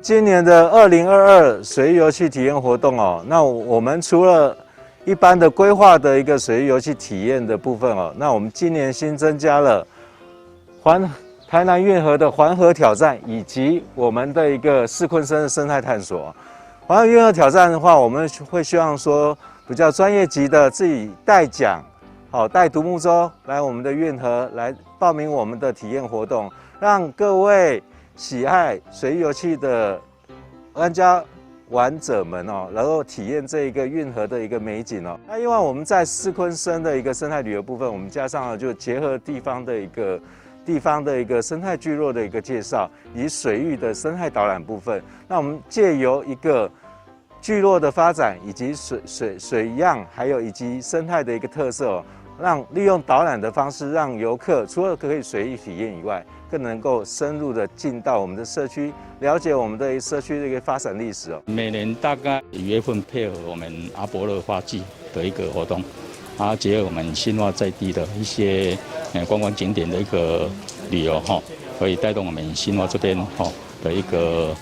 今年的2022水域遊憩體驗活動哦，那我們除了一般的規劃的一個水域遊憩體驗的部分哦，那我們今年新增加了環台南運河的環河挑戰，以及我們的一個四鯤鯓的生態探索。環河運河挑戰的話，我們會希望說比較專業級的自己帶槳，好帶獨木舟來我們的運河來報名我們的體驗活動，讓各位喜愛水域遊憩的玩家玩者們哦，能夠體驗這一個運河的一個美景哦。那另外我們在四鯤鯓的一個生態旅遊部分，我們加上了就結合地方的一個生態聚落的一個介紹，以及水域的生態導覽部分。那我們借由一個聚落的發展，以及水樣，還有以及生態的一個特色哦，讓利用導覽的方式，讓遊客除了可以水域體驗以外，更能夠深入的進到我們的社區，了解我們的社區的一個發展歷史哦。每年大概5月份配合我們阿伯樂花季的一個活動，啊，結合我們新化在地的一些觀光景點的一個旅遊哈，可以帶動我們新化這邊哈的一個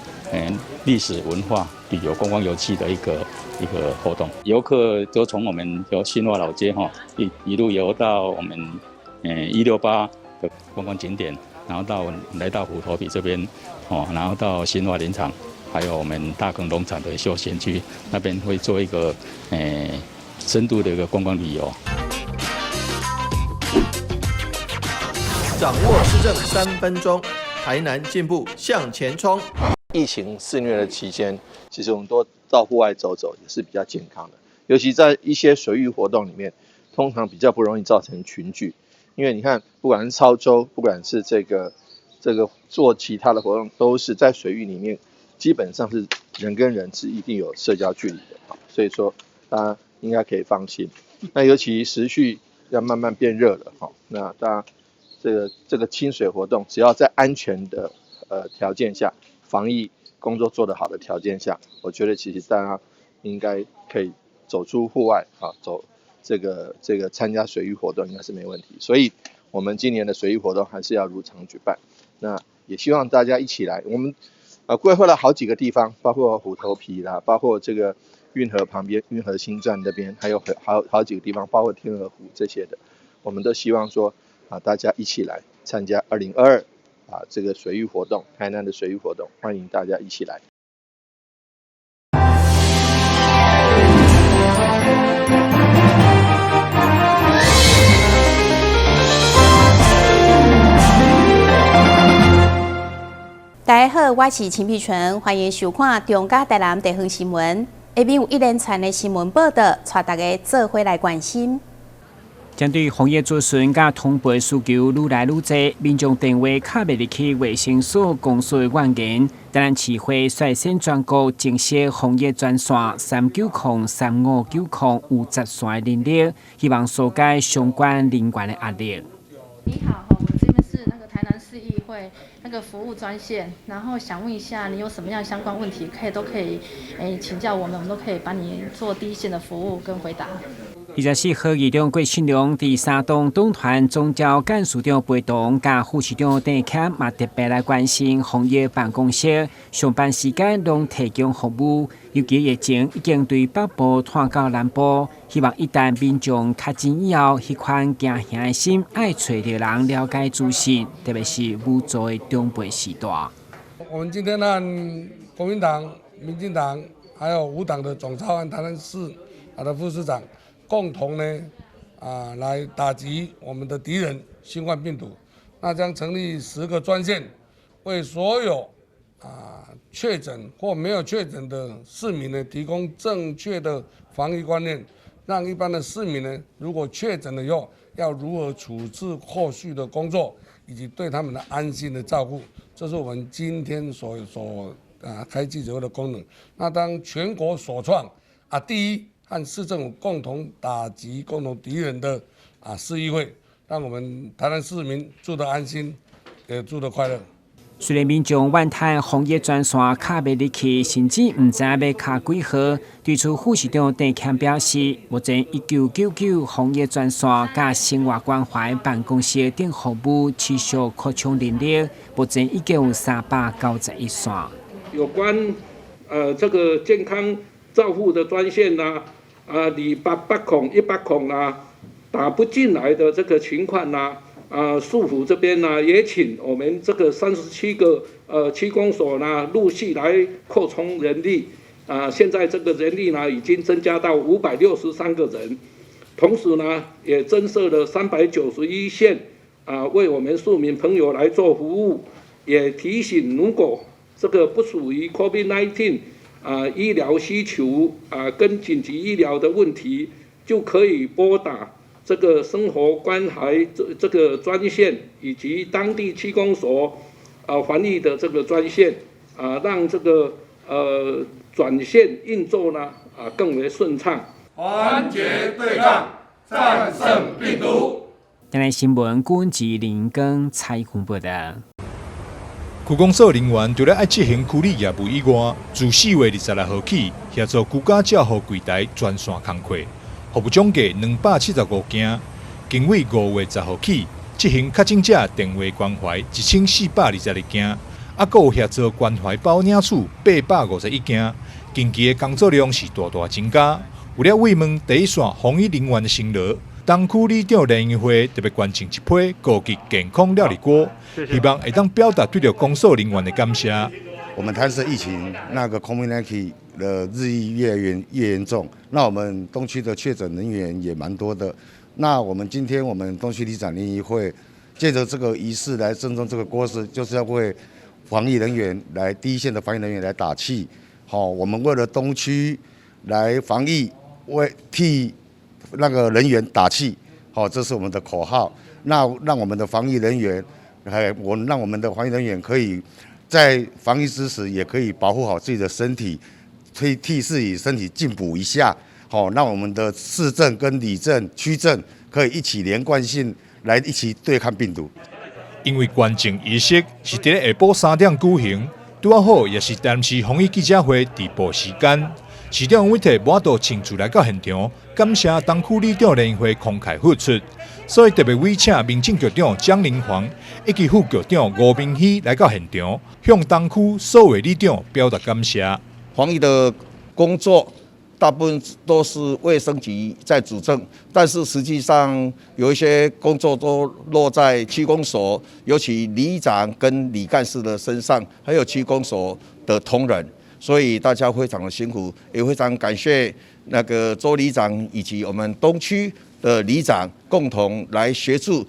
歷史文化旅遊觀光遊憩的一個活動。遊客就從我們由新化老街哈一路遊到我們168的觀光景點，然後到來到虎頭埤這邊哦，然後到新化林場，還有我們大坑農場的休閒區那邊會做一個深度的一個觀光旅遊。掌握市政3分鐘，台南進步向前衝。疫情肆虐的期間，其實我們多到戶外走走也是比較健康的。尤其在一些水域活動裡面，通常比較不容易造成群聚，因為你看，不管是操舟，不管是這個做其他的活動，都是在水域裡面，基本上是人跟人是一定有社交距離的，所以說大家應該可以放心。那尤其時序要慢慢變熱了，哈，那大家這個親水活動，只要在安全的條件下，防疫工作做得好的條件下，我覺得其實大家應該可以走出戶外啊，走這個參加水域活動應該是沒問題。所以，我們今年的水域活動還是要如常舉辦。那也希望大家一起來。我們規劃了好幾個地方，包括虎頭埤啦，包括這個運河旁邊運河新站那邊，還有好幾個地方，包括天鵝湖這些的，我們都希望說啊，大家一起來參加2022啊這個水域活動，台南的水域活動，歡迎大家一起來。大家好，我是陳碧純，歡迎收看中嘉台南地方新聞。下面有一連串的新聞報道，帶大家做伙來關心。針對防疫資訊佮通報需求愈來愈濟，民眾電話敲袂入去衛生所公訴的怨言，台南市會率先全國增設防疫專線3903590有熱線的人力，希望紓解相關人員的壓力。你好，我們這邊是那個台南市議會那個服務專線，然後想問一下，你有什麼樣相關問題，可以都可以請教我們，我們都可以幫你做第一線的服務跟回答。24號議長郭信良佇三黨黨團總召幹事長陪同，佮副市長鄭謙嘛特別來關心防疫辦公室上班時間攏提供服務，尤其疫情已經對北部拖到南部，希望一旦民眾確診以後，彼款驚嚇的心愛揣著人了解資訊，特別是無助的長輩時代。我們今天和國民黨、民進黨還有無黨的總召和台南市的副市長，共同呢，來打擊我們的敵人新冠病毒。那將成立10個專線，為所有確診或沒有確診的市民呢，提供正確的防疫觀念，讓一般的市民呢，如果確診了以後，要如何處置後續的工作，以及對他們的安心的照顧，這是我們今天所開記者會的功能。那當全國首創第一，和市政府共同打擊共同敵人的市議會，讓我們台南市民住得安心，也住得快樂。雖然民眾怨嘆防疫專線敲袂入去，甚至毋知影欲敲幾號。對此，副市長鄭謙表示，目前1999防疫專線佮生活關懷辦公室等服務持續擴充人力，目前已經有391線。有關這個健康照護的專線啦，288 0 180啦，打不進來的這個情況啦，市府這邊呢也請我們這個37個區公所呢陸續來擴充人力，現在這個人力呢已經增加到563個人，同時呢也增設了391線，為我們市民朋友來做服務，也提醒如果這個不屬於 COVID-19 醫療需求跟緊急醫療的問題，就可以撥打這個生活關懷這個專線，以及當地區公所防疫的這個專線，讓這個轉線運作呢更為順暢。團結對抗，戰勝病毒。今日新聞，阮吉林跟采訪報道。區公所人員除了愛執行區里業務以外，自4月26號起，協助居家照護櫃台專線工課，服務總計275件。經緯5月10號起，執行確診者電話關懷1422件，閣有協助關懷包領取851件。近期的工作量是大大增加。為了慰問第一線防疫人員的辛勞，東區里長聯誼會特別捐贈一批高級健康料理鍋，希望會當表達對著公所人員的感謝。我們台南市疫情那個 COVID-19 的日益越嚴越嚴重，那我們東區的確診人員也蠻多的。那我們今天我們東區里長聯誼會借著這個儀式來贈送這個鍋子，就是要為防疫人員來第一線的防疫人員來打氣。好，我們為了東區來防疫，為替那個人員打氣，好，這是我們的口號。那讓我們的防疫人員，我讓我們的防疫人員可以在防疫之時，也可以保護好自己的身體，替自己身體進補一下。好，讓我們的市政跟里政、區政可以一起連貫性來一起對抗病毒。因為捐贈儀式是佇咧下晡3點舉行，拄好也是台南市防疫記者會直播時間。市長委託無法度親自來到現場，感謝東區里長聯誼會慷慨付出，所以特別委請民政局長蔣林煌以及副局長吳明熙來到現場，向東區所有里長表達感謝。防疫的工作大部分都是衛生局在主政，但是實際上有一些工作都落在區公所，尤其里長跟里幹事的身上，還有區公所的同仁。所以大家非常的辛苦，也非常感謝那個周里長以及我們東區的里長共同來協助，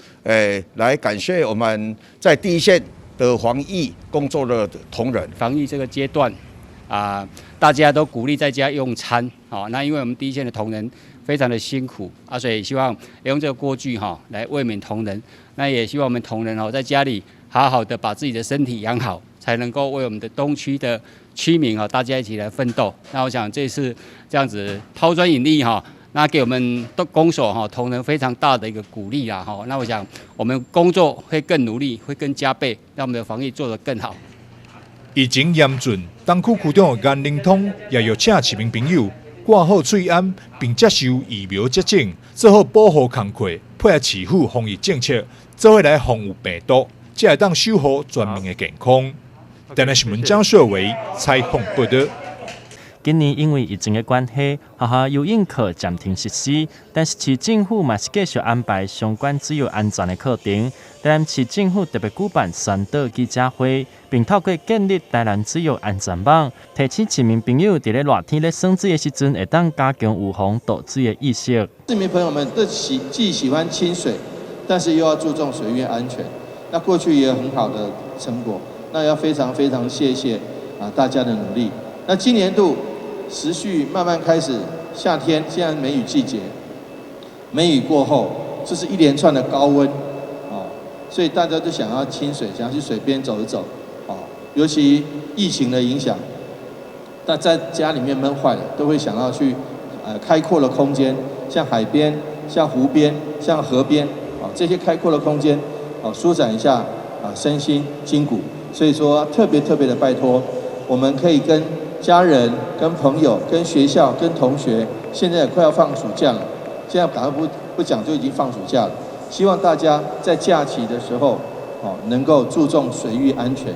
來感謝我們在第一線的防疫工作的同仁。防疫這個階段啊，大家都鼓勵在家用餐，哦，那因為我們第一線的同仁非常的辛苦啊，所以希望用這個鍋具哈來慰勉同仁。那也希望我們同仁哦在家裡好好的把自己的身體養好，才能夠為我們的東區的區民啊，大家一起來奮鬥。那我想這次這樣子拋磚引玉哈，那給我們的公所哈同仁非常大的一個鼓勵啦哈。那我想我們工作會更努力，會更加倍，讓我們的防疫做得更好。疫情嚴峻，東區區長顏靈通也約請市民朋友掛好喙罨，並接受疫苗接種，做好保護工課，配合市府防疫政策，做伙來防禦病毒，才會當守護全民的健康。台南新聞張秀維採訪報道。今年因為疫情的關係，學校游泳課暫停實施，但是市政府嘛是繼續安排相關水域安全的課程。台南市政府特別舉辦宣導記者會，並透過建立台南水域安全網，提醒市民朋友佇咧熱天咧耍水的時陣，會當加強預防墮水的意識。市民朋友們都既喜歡親水，但是又要注重水域安全。那過去也有很好的成果。那要非常非常謝謝啊大家的努力。那今年度持續慢慢開始夏天，現在梅雨季節，梅雨過後，這是一連串的高溫，啊，所以大家都想要親水，想要去水邊走一走，啊，尤其疫情的影響，但在家裡面悶壞了，都會想要去開闊的空間，像海邊、像湖邊、像河邊，啊，這些開闊的空間，啊，舒展一下啊身心筋骨。所以說特別特別的拜託，我們可以跟家人、跟朋友、跟學校、跟同學，現在也快要放暑假了，現在趕快不講就已經放暑假了。希望大家在假期的時候，哦，能夠注重水域安全。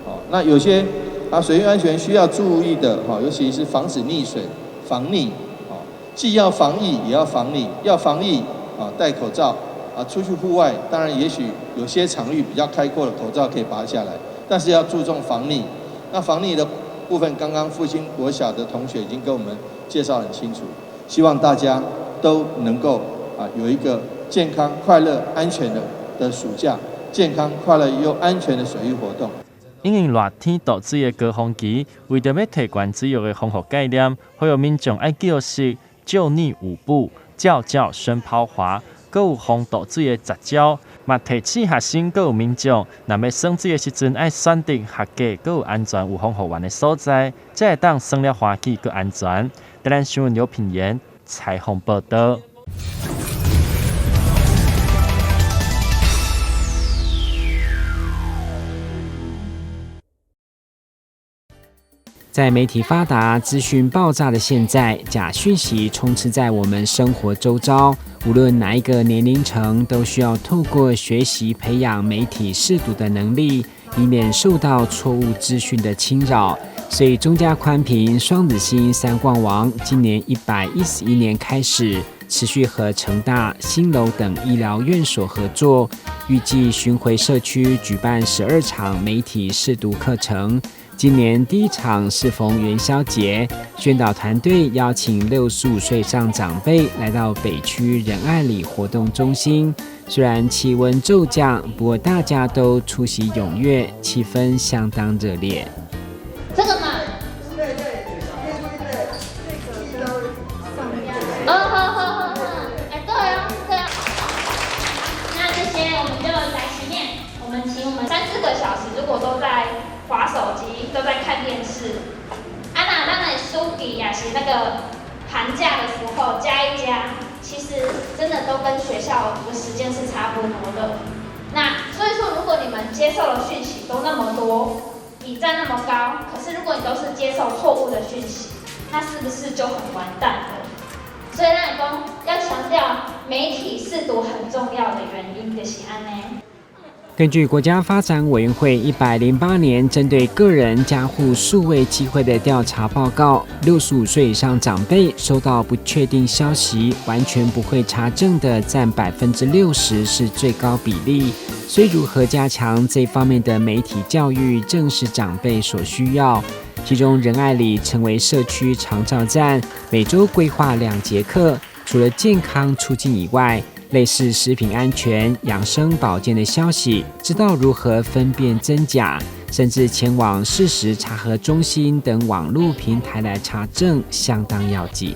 哦，那有些啊，水域安全需要注意的，哈，尤其是防止溺水、防溺，啊，既要防疫也要防溺，要防疫啊，戴口罩啊，出去戶外，當然也許有些場域比較開闊的口罩可以拔下來，但是要注重防溺。那防溺的部分，剛剛復興國小的同學已經跟我們介紹很清楚，希望大家都能夠啊有一個健康、快樂、安全的暑假，健康、快樂又安全的水域活動。因應熱天渡水的高峰期，為著欲提懸水域的防護概念，呼籲民眾愛記實救溺五步、叫叫聲拋滑，閣有防渡水的十招。嘛提醒學生閣有民眾，若欲耍水的時陣，愛選擇合格、閣有安全、有防護員的所在，才會當耍了歡喜閣安全。台南新聞劉品言採訪報導。在媒體發達、資訊爆炸的現在，假訊息充斥在我們生活周遭。無論哪一個年齡層，都需要透過學習培養媒體識讀的能力，以免受到錯誤資訊的侵擾。所以，中嘉寬頻雙子星三冠王今年111年開始，持續和成大、新樓等醫療院所合作，預計巡迴社區舉辦12場媒體識讀課程。今年第一場適逢元宵節，宣導團隊邀請65歲以上長輩來到北區仁愛里活動中心。雖然氣溫驟降，不過大家都出席踴躍，氣氛相當熱烈。這個嗎？對對。哦，好好好好，哎，對啊，對啊。那這些我們就來前面，我們請我們3、4個小時，如果都在滑手機，都在看電視。啊，那咱的暑期也是那個寒假的時候加一加，其實真的都跟學校的時間是差不多的。那所以說，如果你們接受的訊息都那麼多，比占那麼高，可是如果你都是接受錯誤的訊息，那是不是就很完蛋了？所以咱講要強調媒體識讀很重要的原因就是按呢。根據國家發展委員會108年針對個人家戶數位機會的調查報告，65歲以上長輩收到不確定消息完全不會查證的佔60%是最高比例。所以，如何加強這方面的媒體教育，正是長輩所需要。其中，仁愛里成為社區長照站，每週規劃2節課，除了健康促進以外，類似食品安全、養生保健的消息，知道如何分辨真假，甚至前往事實查核中心等網絡平台來查證，相當要緊。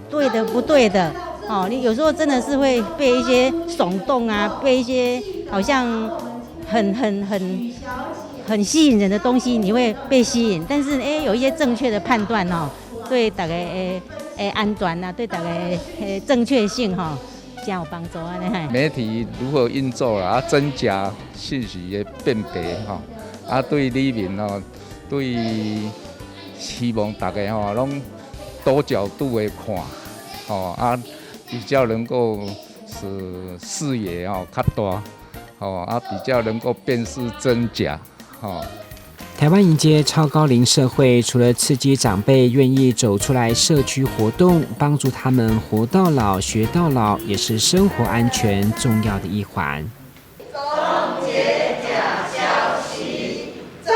對的，不對的，哦，你有時候真的是會被一些聳動啊，被一些好像很吸引人的東西，你會被吸引。但是，有一些正確的判斷哦，對大家的安全啊，對大家的正確性哈。有幫助啊！媒體如何運作啊？真假信息的辨別吼，啊，對里面吼，對希望大家吼攏多角度的看，吼啊，比較能夠使視野吼較大，吼啊，比較能夠辨識真假，吼。台灣迎接超高齡社會，除了刺激長輩願意走出來社區活動，幫助他們活到老學到老，也是生活安全重要的一環。終結假消息，讚！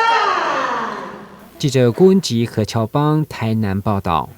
記者郭文吉、何喬邦台南報道。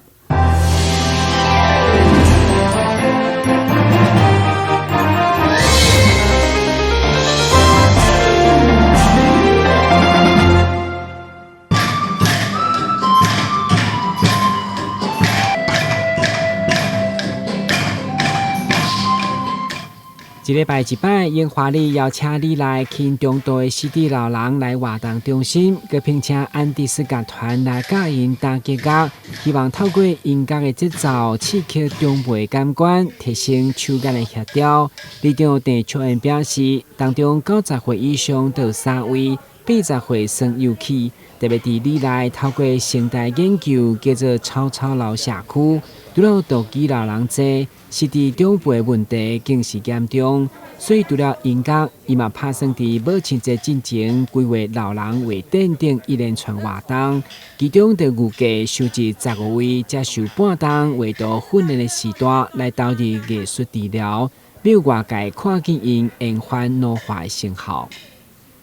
一禮拜一擺，演華里邀請你來輕中度的失智老人來活動中心，閣聘請安迪斯樂團來教𪜶彈擊樂，希望透過音樂的節奏刺激長輩感官，提升手眼的協調。里長鄭秋燕表示，當中90歲以上就有3位， 80歲耍遊戲，特別佇里內透過生態研究，叫做草草老社區。除了獨居老人濟，失智長輩問題更是嚴重。所以除了音樂，伊嘛拍算佇母親節進前規劃老人畫等等一連串活動，其中就預計收集15位接受半冬畫圖訓練的時段來投入藝術治療，予外界看見𪜶延緩老化的成效。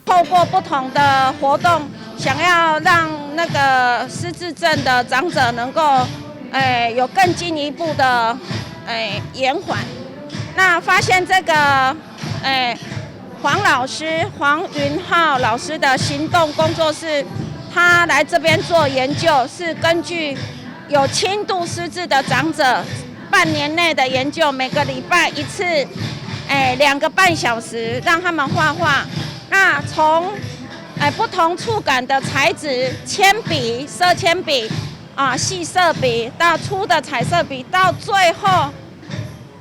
透過不同的活動，想要讓那個失智症的長者能夠，有更進一步的，延緩。那發現這個，黃老師黃雲浩老師的行動工作室，他來這邊做研究，是根據有輕度失智的長者半年內的研究，每個禮拜一次，2個半小時，讓他們畫畫。那從不同觸感的材質，鉛筆、色鉛筆啊、細色筆到粗的彩色筆，到最後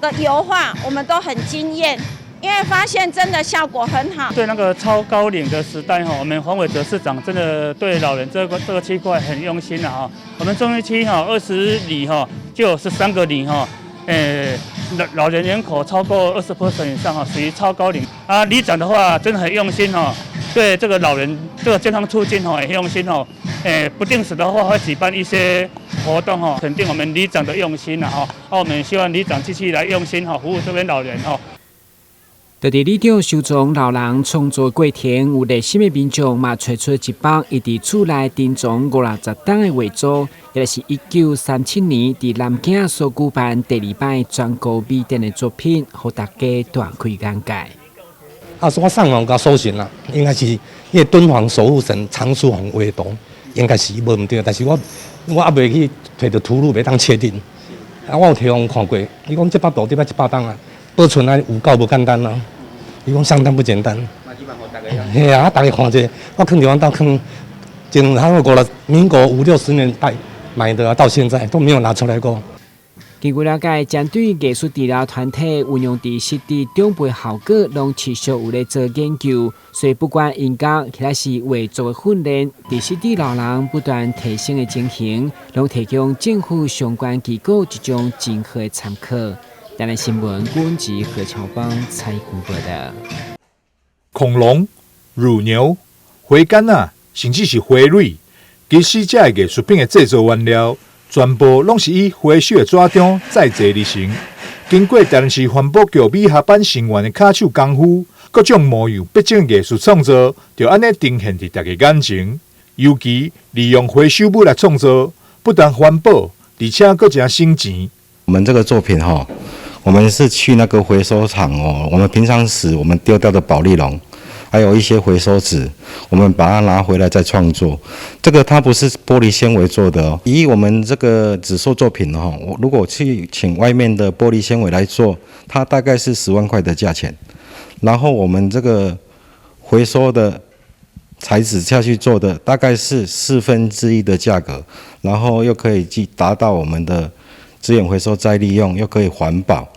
的油畫，我們都很驚豔，因為發現真的效果很好。對那個超高齡的時代哈，我們黃偉哲市長真的對老人這個區塊很用心啊哈。我們中一區哈20里哈就有13個里哈，老人人口超過20% 以上哈，屬於超高齡。啊，里長的話真的很用心哦，對這個老人這個健康促進哦也很用心哦。不定時的話會舉辦一些活動哦，肯定我們里長的用心啦哈。啊，我們希望里長繼續來用心哈，服務這邊老人哈。就佇里長收藏老人創作過程，有熱心的民眾嘛，揣出一幅伊佇厝內珍藏五六十冬的畫作，也是1937年佇南京所舉辦第二擺全國美展的作品，予大家大開眼界。啊，我上網共搜尋啦，應該是彼個敦煌守護神常書鴻畫圖，應該是無毋對，但是我猶未去提著圖錄，袂當確定。啊，我有提予看過，伊講這幅圖這擺100冬啊，保存啊有夠無簡單啊。伊講相當不簡單。嘿啊，大家看者，我囥佇阮兜囥，前差不多五六民國五六十年代買的，到現在都沒有拿出來過。根據了解，針對藝術治療團體運用佇失智長輩效果，攏持續有咧做研究。所以不管音樂或者是畫作的訓練，佇失智老人不斷提升的情形，攏提供政府相關機構一種真好的參考。台南新聞，阮吉何喬邦採訪報導。恐龍、乳牛、花矸仔，甚至是花蕊，其實這个藝術品的製作原料，全部攏是以回收的紙張再製而成。經過台南市環保局美學班成員的跤手功夫，各種模樣逼真藝術創作，就按呢呈現佇大家眼前。尤其利用回收物來創作，不但環保，而且閣誠省錢。我們這個作品哈，我們是去那個回收廠哦，我們平常時我們丟掉的保麗龍，還有一些回收紙，我們把它拿回來再創作。這個它不是玻璃纖維做的哦。以我們這個紙塑作品哦，我如果去請外面的玻璃纖維來做，它大概是10萬塊的價錢。然後我們這個回收的材質下去做的，大概是1/4的價格，然後又可以去達到我們的資源回收再利用，又可以環保。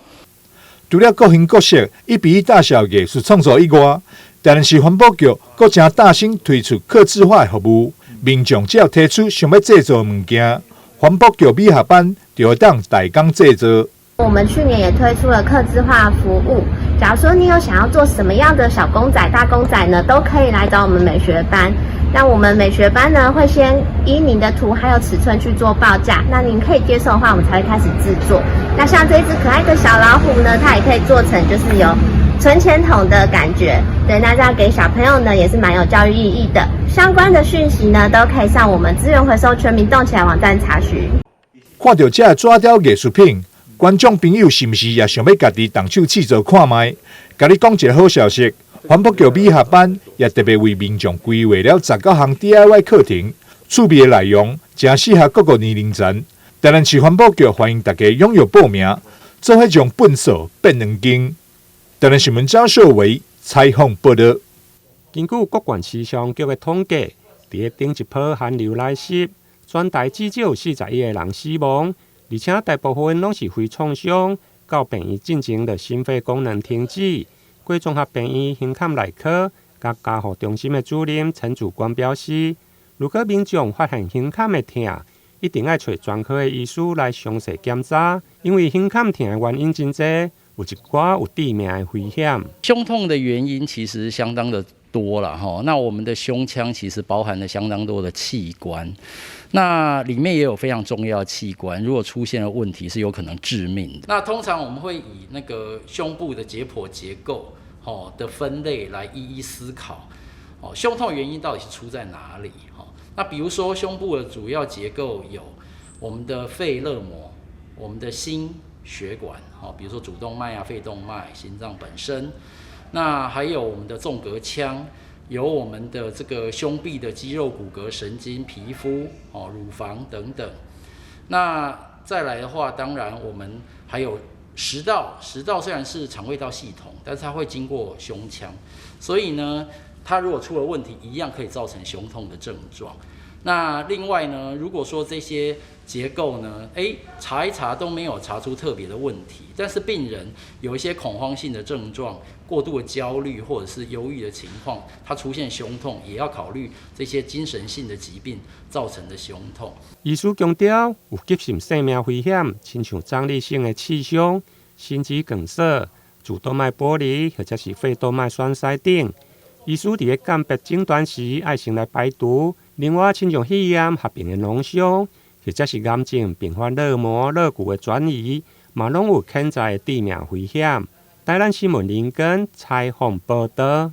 除了各形各色、1比1大小藝術創作以外，台南市環保局閣誠貼心推出客製化的服務，民眾只要提出想欲製作的物件，環保局美學班就會當代工製作。我們去年也推出了客製化服務，假如說你有想要做什麼樣的小公仔、大公仔呢，都可以來找我們美學班。那我們美學班呢，會先依您的圖還有尺寸去做報價，那您可以接受的話，我們才會開始製作。那像這隻可愛的小老虎呢，它也可以做成就是有存錢筒的感覺，對，那這樣給小朋友呢也是蠻有教育意義的。相關的訊息呢，都可以上我們資源回收全民動起來網站查詢。看著這紙雕藝術品，觀眾朋友是毋是也想欲家己動手試做看覓？共你講一个好消息，環保局美學班也特別為民眾規劃了19項 DIY 課程，趣味的內容誠適合各個年齡層。台南市環保局歡迎大家踴躍報名，做伙將糞掃變黃金。台南新聞張秀維採訪報導。根據國縣氣象局的統計，佇咧頂一波寒流來襲，全台至少有41個人死亡，而且大部分攏是肺創傷，到病院進前就心肺功能停止，過綜合病院胸腔內科、佮加護中心的主任陳祖光表示，如果民眾發現胸坎的疼，一定愛揣專科的醫師來詳細檢查，因為胸坎疼的原因真濟，有一寡有致命的危險。胸痛的原因其實相當的多了哈。那我們的胸腔其實包含了相當多的器官，那裡面也有非常重要的器官，如果出現了問題，是有可能致命的。那通常我們會以那個胸部的解剖結構吼的分類來一一思考，哦，胸痛原因到底是出在哪裡？那比如說胸部的主要結構有我們的肺肋膜、我們的心血管，比如說主動脈啊、肺動脈、心臟本身，那還有我們的縱隔腔，有我們的這個胸壁的肌肉、骨骼、神經、皮膚、乳房等等。那再來的話，當然我們還有食道，食道雖然是腸胃道系統，但是它會經過胸腔，所以呢，它如果出了問題，一樣可以造成胸痛的症狀。那另外呢，如果說這些結構呢，查一查都沒有查出特別的問題，但是病人有一些恐慌性的症狀、過度的焦慮或者是憂鬱的情況，他出現胸痛，也要考慮這些精神性的疾病造成的胸痛。醫師強調，有急性生命危險，親像張力性的刺傷、心肌梗塞、主動脈剝離或者是肺動脈栓塞等。醫師佇咧鑑別診斷時，愛先來排除。另外，親像肺炎合併的膿傷，或者是癌症併發肋膜、肋骨的轉移，嘛攏有潛在的致命危險。台南新聞林根採訪報導。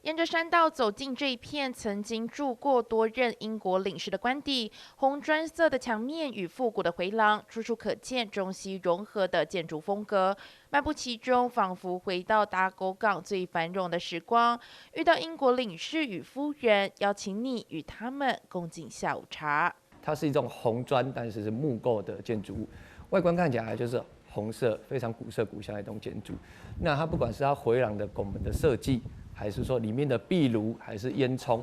沿着山道走進這一片曾經住過多任英國領事的官邸，紅磚色的牆面與復古的回廊，處處可見中西融合的建築風格。漫步其中，仿佛回到打狗港最繁榮的時光。遇到英國領事與夫人，邀請你與他們共進下午茶。它是一種紅磚，但是是木構的建築物，外觀看起來就是紅色，非常古色古香的一棟建築。那它不管是它回廊的拱門的設計，還是說裡面的壁爐，還是煙囪，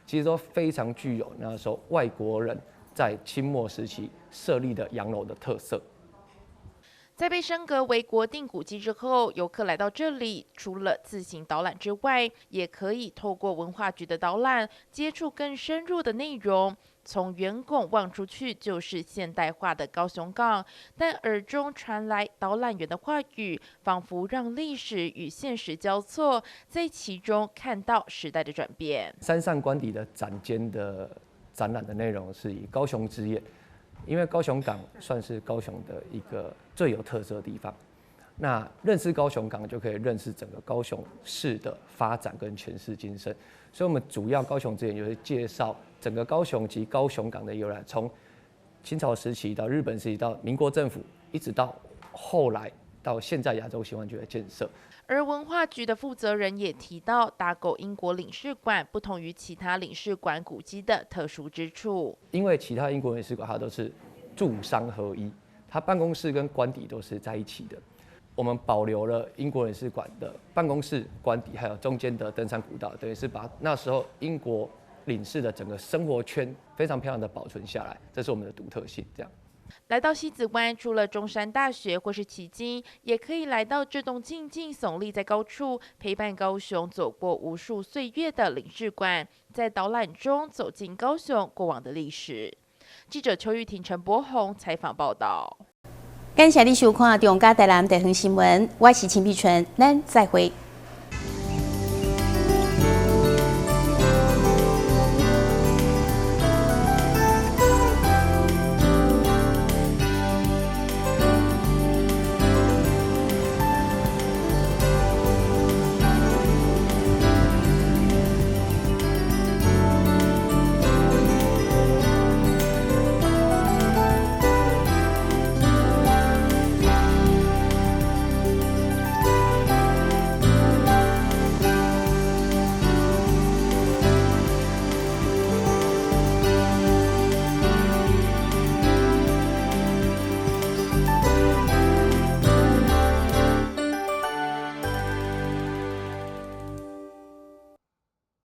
其實都非常具有那時候外國人在清末時期設立的洋樓的特色。在被升格為國定古蹟之後，遊客來到這裡，除了自行導覽之外，也可以透過文化局的導覽，接觸更深入的內容。從圓拱望出去就是現代化的高雄港，但耳中傳來導覽員的話語，仿佛讓歷史與現實交錯，在其中看到時代的轉變。山上官邸的展間的展覽的內容是以高雄之眼，因為高雄港算是高雄的一個最有特色的地方。那認識高雄港，就可以認識整個高雄市的發展跟前世今生。所以，我們主要高雄之眼就是介紹整個高雄及高雄港的由來，從清朝時期到日本時期到民國政府，一直到後來到現在亞洲新灣區的建設。而文化局的負責人也提到，打狗英國領事館不同於其他領事館古蹟的特殊之處，因為其他英國領事館它都是住商合一，它辦公室跟官邸都是在一起的。我們保留了英國領事館的辦公室、官邸，還有中間的登山古道，等於是把那時候英國領事的整個生活圈非常漂亮的保存下來，這是我們的獨特性。這樣。來到西子灣，除了中山大學或是旗津，也可以來到這棟靜靜聳立在高處，陪伴高雄走過無數歲月的領事館，在導覽中走進高雄過往的歷史。記者邱玉婷、陳柏宏採訪報道。感謝你收看《中嘉台南地方新聞》，我是陳碧純，咱再會。